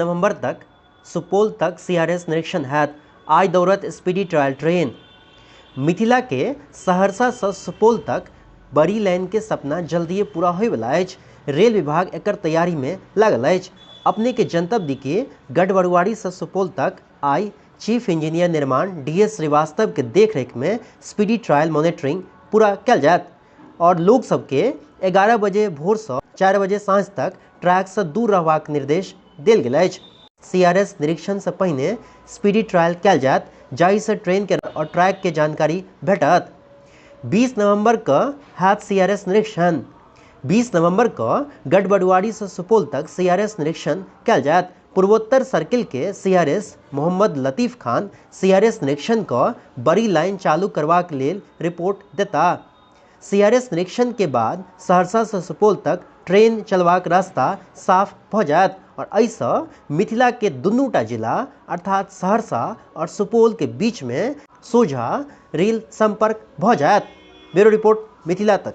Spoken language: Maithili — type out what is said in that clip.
नवंबर तक सुपौल तक सीआरएस निरीक्षण हैत। आइ दौड़त स्पीडी ट्रायल ट्रेन। मिथिला के सहरसा से सुपौल तक बड़ी लाइन के सपना जल्दिए पूरा होयवला अछि। रेल विभाग एकर तैयारी में लागल अछि। अपने के जनतब दी कि गढ़बरुआरी से सुपौल तक आई चीफ इंजीनियर निर्माण डीएस श्रीवास्तव के देखरेख में स्पीडी ट्रायल मॉनिटरिंग पूरा कयल जायत और लोग सबके 11 बजे भोर से 4 बजे साँझ तक ट्रैक से दूर रहबाक निर्देश देल गेल अछि। सीआरएस निरीक्षण से पहिने स्पीडी ट्रायल कयल जायत, जाहि से ट्रेन के और ट्रैक के जानकारी भेटत। 20 नवंबर क हैत सीआरएस निरीक्षण। 20 नवंबर क गढ़बरुआरी से सुपौल तक सीआरएस निरीक्षण कयल जायत। पूर्वोत्तर सर्किल के सीआरएस मोहम्मद लतीफ खान सीआरएस निरीक्षण क बड़ी लाइन चालू करबाक लेल रिपोर्ट देता। सीआरएस निरीक्षण के बाद सहरसा से सुपौल तक ट्रेन चलबाक रास्ता साफ भ जायत और एहिसँ मिथिला के दुनूटा जिला अर्थात सहरसा और सुपौल के बीच में सोझा रेल संपर्क भ जायत। ब्यूरो रिपोर्ट, मिथिला तक।